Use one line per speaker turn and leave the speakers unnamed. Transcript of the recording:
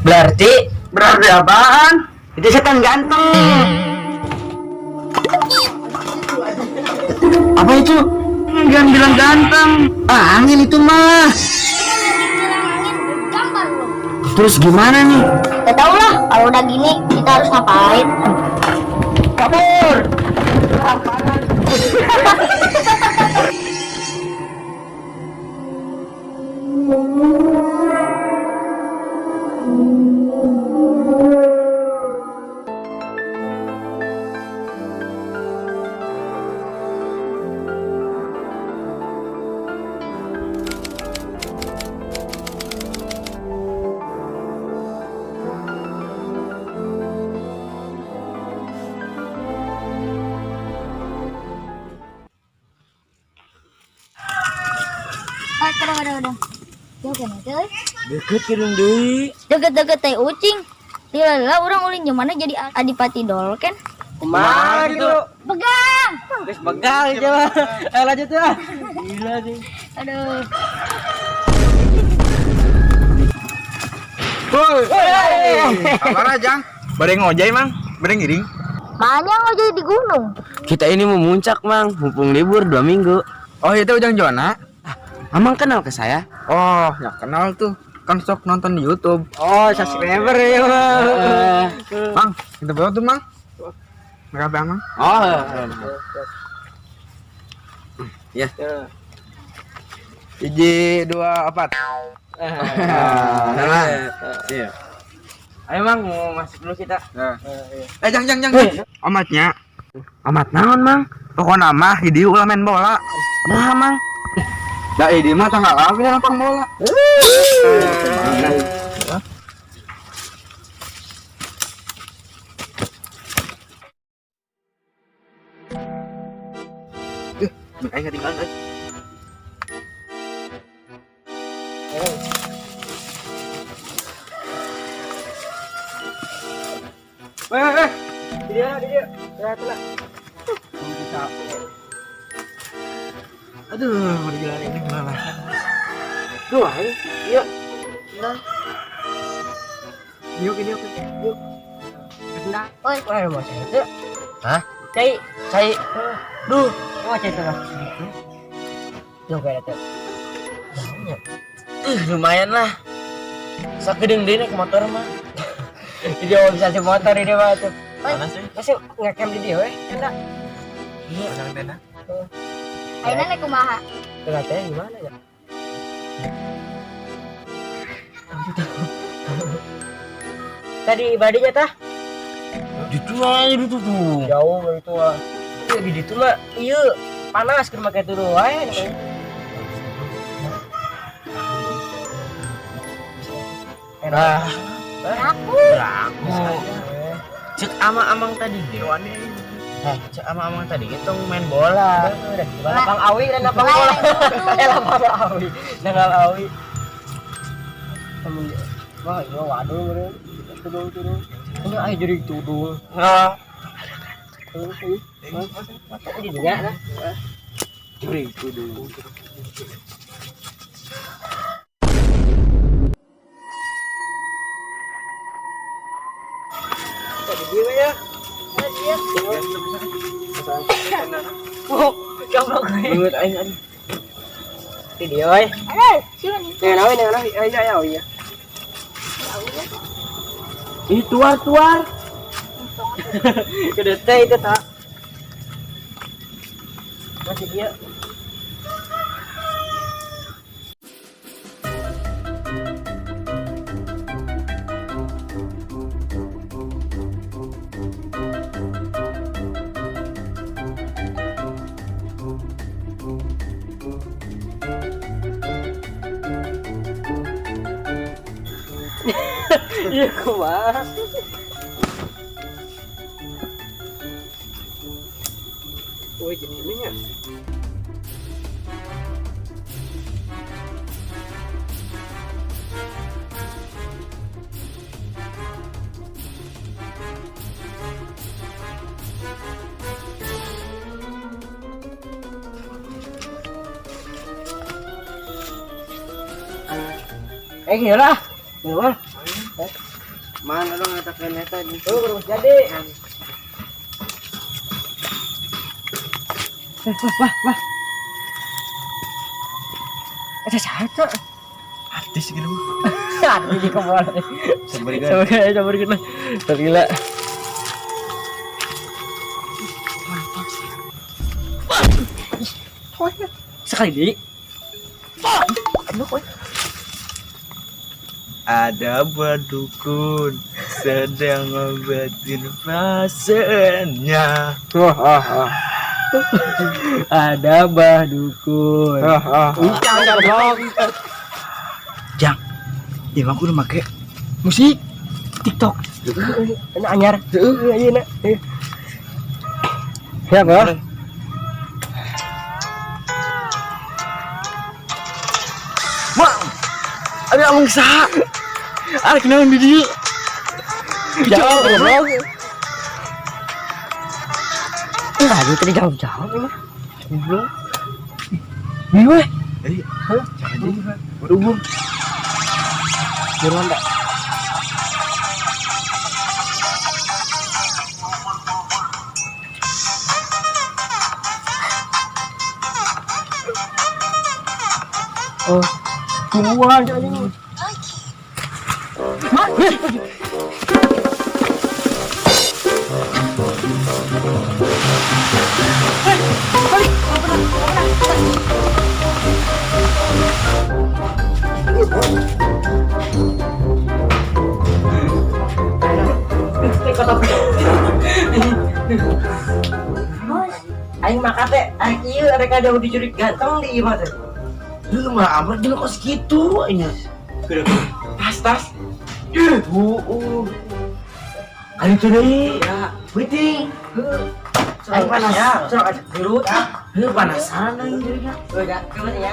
Berarti
Berarti apaan?
Itu setan ganteng. Apa itu?
Jangan bilang ganteng.
Ah, angin itu mah.
Angin gambar loh.
Terus gimana nih?
Gak tau lah, kalau udah gini kita harus ngapain?
Kabur.
Ah, udah, udah, udah. Jauh kan itu?
Deket kidung deui.
Deket-deket teh ucing. Lila orang ulin gimana jadi adipati dolken?
Kumaha gitu?
Pegang.
Geus begal aja mah. Ayo lanjut ya. Gila sih.
Aduh.
Woi. Kamana, Jang? Bade ngojay, Mang. Bade ngiring.
Mana ngojek di gunung?
Kita ini mau muncak, Mang. Mumpung libur 2 minggu.
Oh, itu Ujang Jona.
Amang kenal ke saya?
Oh, ya kenal tuh. Kan sok nonton di YouTube.
Oh, subscriber ya, Mang.
Mang, kita bawa tuh, Mang. Berapa, Mang?
Oh.
Ya. 1, 2, 4. Salah.
Iya. Ayo, Mang, mau masuk dulu kita.
Eh, jang, jang, jang. Omatnya.
Amat naon, Mang?
Pokoknya mah di ulah main bola.
Nah, Mang.
Da ini mah tanggal apa ya lapang bola. Eh, aing ketinggalan euy.
Weh, weh. Dia, dia. Ya, telah.
Aduh, perjalanan ini melelahkan.
Duh, ayo. Yuk. Nah.
Yuk, ini yuk.
Yuk.
Oi,
Wah, mau cai itu. Hah? Cai, cai. Duh, mau cai itu lah. Jauh kayak itu. Lumayan lah. Sakedeung deui naik motor mah. Dia bisa si motor ini mah tuh.
Mana sih?
Masih ngecamp di dia weh, enak.
Iya, tenda.
Ayeuna naik kumaha?
Katanya gimana ya? Tadi badinya tah? Itu aja itu tuh. Jauh itu ah. Iya di situ mah iya panas keur make turu wae. Nah,
Aku.
aku. Cek ama-amang tadi ge. Cek ama-amang tadi ge tong main bola. Lapang awi dan lapang bola. Lapang awi. Dan awi. Wah, iya waduh bro. Tudung tudung. Ini ayo jadi tudung. Nah. Ini juga nah. Jadi tudung. Tadi dia ya. Oh, goblok. Menurut aing aing. Ini dia oi.
Aduh, siapa nih?
Jangan awi, jangan awi, ayo ayo ya. Ini tuar-tuar. Kedete itu tak. Masih dia. Iya kumaha. Woi, jadi ini ya. Eh, gila. Gila. Mana dong ngatakan eta nih.
Oh, baru jadi. Wah, wah, wah. Ada satu.
Artis gitu.
Aduh, di kemana?
Sabar
Sabar, sabar gila. Sabar gila. Sekali deh.
Ada badukun sedang ngobatin pasiennya.
Ada bah dukun.
Jang, ya aku udah make musik TikTok.
Ini anyar. Heeh, iya nak. Ya, Bang.
Mang, ada amang saha? Ada kenalan di dia.
Jauh, goblok. Aduh, tadi jauh-jauh ini.
Goblok.
Iya, weh.
Eh, jangan jadi. Berhubung.
Buruan, Pak. Oh, tungguan aja ini. Aing maka teh, aing ieu rek ada dicurik ganteng di imah teh.
Lu mah amat gila kok segitu nya. Tas tas. Ih, huu. Ayo tuh deh.
Ya,
Waiting.
aing panas. Serok aja. Gerut.
Lu panasan aing jadinya.
Udah, gimana ya?